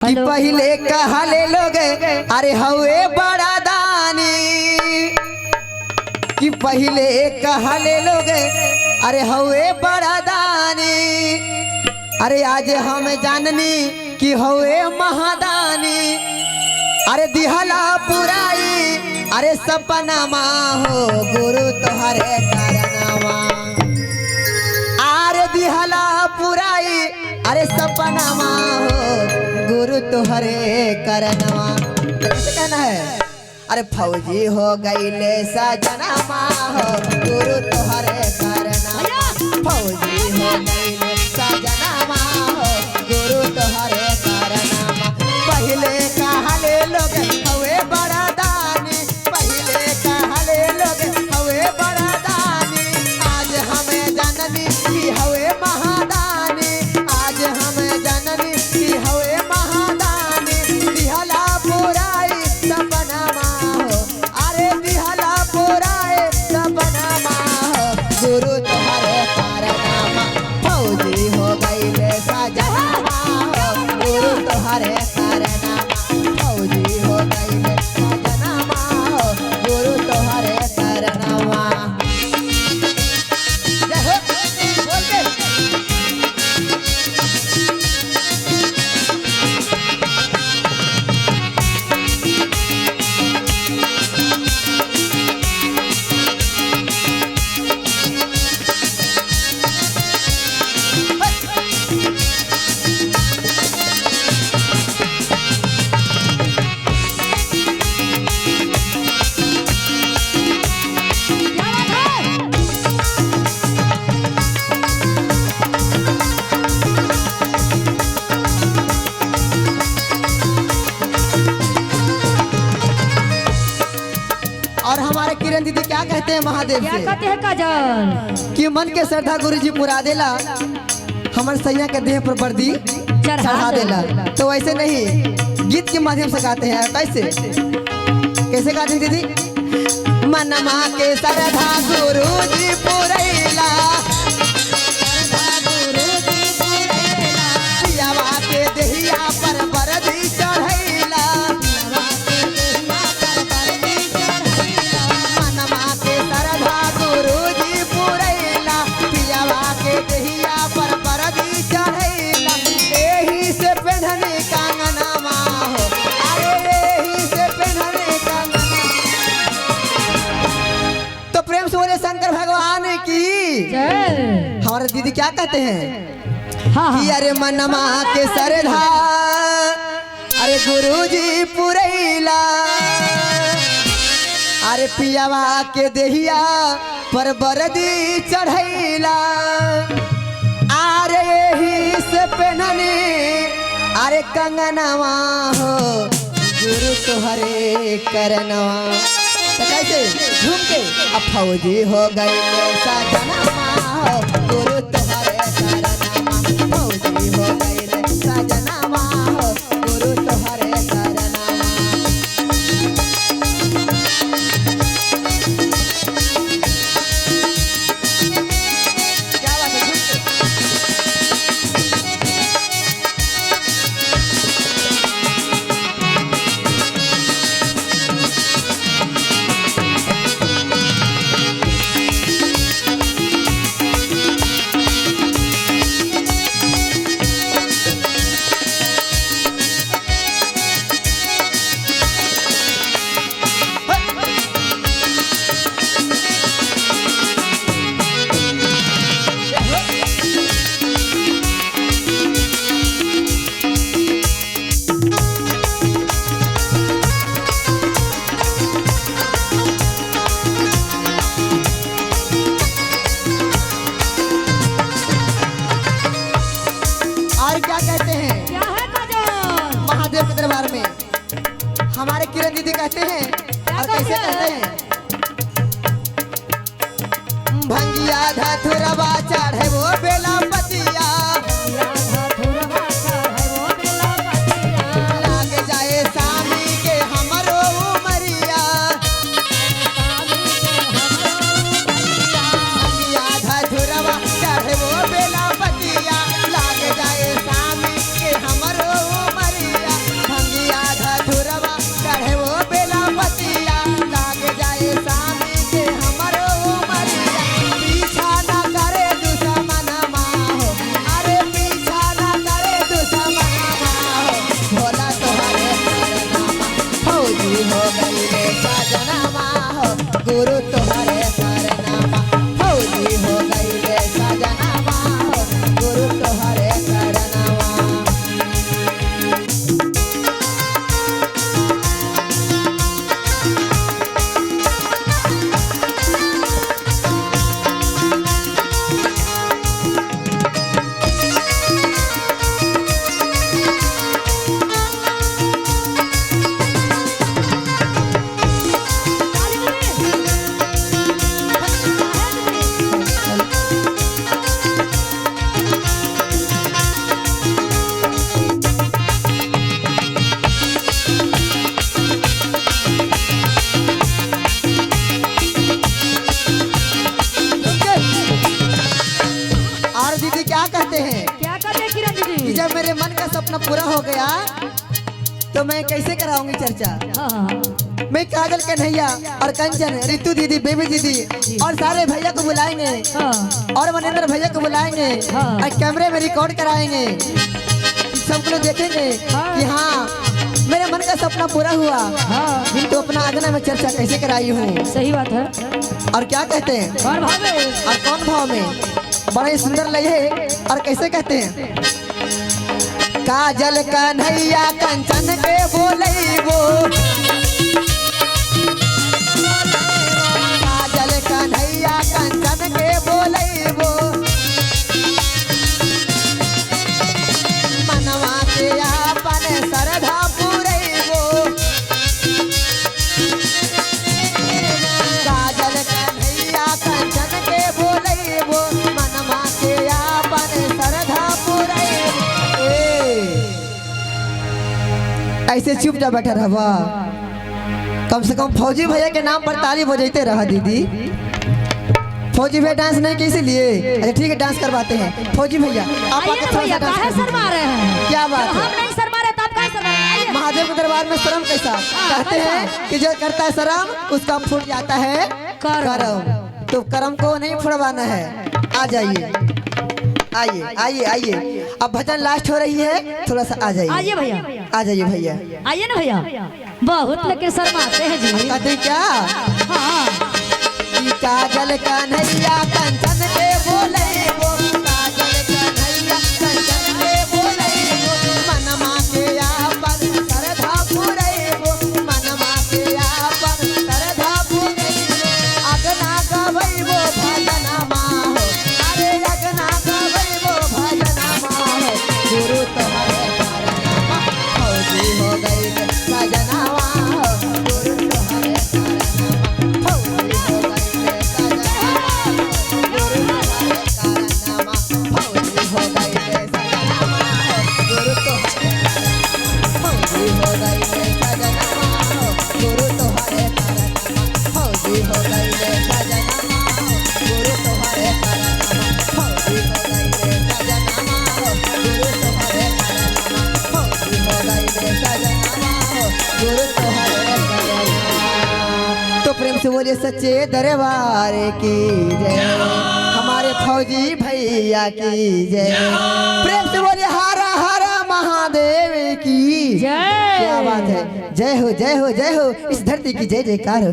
कि पहिले कहले लोग अरे हवे बड़ा दानी, कि पहिले कहले लोग अरे हवे बड़ा दानी, अरे आज हम जाननी कि हवे महादानी। अरे दिहला पुराई अरे सपना मा हो गुरु तोहरे करनामा, आरे दिहला पुराई अरे सपना मा हो गुरु तोहरे करनवा। कैसे कहना है? अरे फौजी हो गईले सजना मा हो गुरु तोहरे करनवा, फौजी हो गईले सजना मा हो गुरु तोहरे करनवा। पहले कहले लोग हवे बड़ा दानी, पहले कहले लोग हवे बड़ा दानी, आज हमें जननी कि हवे महादानी, आज हमें जननी कि हवे महादानी। दिहला पुराई सपना मा हो, अरे दिहला पुराई सपना मा हो गुरु तोहरे करनामा, फौजी हो गईले सजना मा हो गुरु तोहरे करनामा, फौजी हो गईले सजना मा हो गुरु तोहरे करनामा। जय हो, बोल के। क्या बात है? और हमारे किरण दीदी क्या कहते हैं महादेव क्या से कहते हैं काजल? कि मन के श्रद्धा गुरु जी पुरा देला, हमारे सैया के देह पर वर्दी चढ़ा देला। तो ऐसे नहीं, गीत के माध्यम से गाते हैं। कैसे कैसे गाते हैं दीदी? मनमा के श्रद्धा गुरु जी पुरैला, पियावा के देहिया पर वर्दी चढ़ैला, मनमा के श्रद्धा गुरु जी पुरैला, पियावा के देहिया पर वर्दी चढ़ैला। एही से पेन्हने कंगनवा हो, अरे एही से पेन्हने कंगनवा। तो प्रेम से बोले शंकर भगवान की जय। हमारे दीदी क्या कहते हैं हाँ कि हाँ। अरे मनमा के श्रद्धा अरे गुरुजी पुरैला, अरे पियावा के देहिया पर बरदी चढ़ैला, अरे एही से पेन्हने अरे कंगनवा हो गुरु तोहरे करनवा। तो कैसे झूम के अब फौजी हो गए सजनवा हो गुरु तोहरे करनवा, फौजी हो गए सजनवा हो गुरु तोहरे करनवा। क्या बात है, झूम के। और क्या कहते हैं क्या है काजल? महादेव के दरबार में हमारे किरण दीदी कहते हैं, और कैसे कहते हैं? कहते हैं? भंगिया धतुरवा चढ़े वो बेला पतिया, लाग जाए सामी के हमरो उमरिया, भंगिया धतुरवा चढ़े वो बेला पतिया, लाग जाए सामी के हमरो उमरिया। गया तो मैं कैसे कराऊंगी चर्चा। हाँ। मैं काजल कन्हैया और कंचन, रितु दीदी, बेबी दीदी और सारे भैया को बुलाएंगे और मनेंद्र भैया को बुलाएंगे और कैमरे में रिकॉर्ड कराएंगे, सब लोग देखेंगे कि हाँ मेरे मन का सपना पूरा हुआ। तो अपना आंगन में चर्चा कैसे कराई हूँ। सही बात है। और क्या कहते हैं कौन भाव में? और कौन भाव में? बड़ा ही सुंदर लय है। और कैसे कहते हैं? काजल कन्हैया कंचन के बोलैबो, काजल कन्हैया कंचन के बोलैबो, मनवा के आपन श्रद्धा पुरैबो। काजल कन्हैया कंचन के बोलैबो, मनवा के आपन श्रद्धा पुरैबो। ऐसे चुप जा बैठा रहवा, कम से कम फौजी भैया के नाम पर ताली बजाते रहा दीदी। फौजी भैया डांस नहीं कैसे लिए? अच्छा ठीक है, डांस करवाते हैं। फौजी भैया आप आइए आके ना थोड़ा भैया, सा डांस काहे कर दीजिए। शर्मा रहे हैं? क्या बात जब है? हम नहीं शर्मा रहे तो आप काहे शर्मा रहे हैं? आइए। महादेव के दरबार में शर्म कैसा? कहते कैसा? हैं कि जो करता है शर्म उसका फूट जाता है कर्म। कर्म। तो कर्म को नहीं फुड़वाना है। आ जाइए, आइए आइए आइए। अब भजन लास्ट हो रही है, थोड़ा सा आ जाइए। आइए भैया, आ जाइए भैया। आइए ना भैया। बहुत लेकिन शर्माते हैं जी। कहते हैं क्या? हाँ। कि काजल कन्हैया कंचन के बोलैबो, काजल कन्हैया कंचन के बोलैबो, मनमा के आपन श्रद्धा पुरैबो, मनमा के आपन श्रद्धा पुरैबो। अगना गवैबो भजनमा हो, अरे अगना गवैबो भजनमा हो, गुरु तुम्हारे कारणमा फौजी हो गई सजनावा हो, गुरु तुम्हारे कारणमा फौजी हो गई सजनावा हो, गुरु तुम्हारे कारणमा फौजी हो गई सजनावा हो, गुरु तुम्हारे फौजी हो गई सजनावा हो, गुरु तुम्हारे कारणमा फौजी हो गई सजनावा हो, गुरु तुम्हारे कारणमा फौजी हो गई सजनावा हो, गुरु तुम्हारे कारणमा फौजी हो गई सजनावा हो, गुरु तुम्हारे कारणमा। तो प्रेम से बोलिए सच्चे दरबार की जय, हमारे फौजी भैया की जय। प्रेम से बोलिए हरा हरा महादेव की जय। क्या बात है। जय हो जय हो जय हो, इस धरती की जय जयकार हो।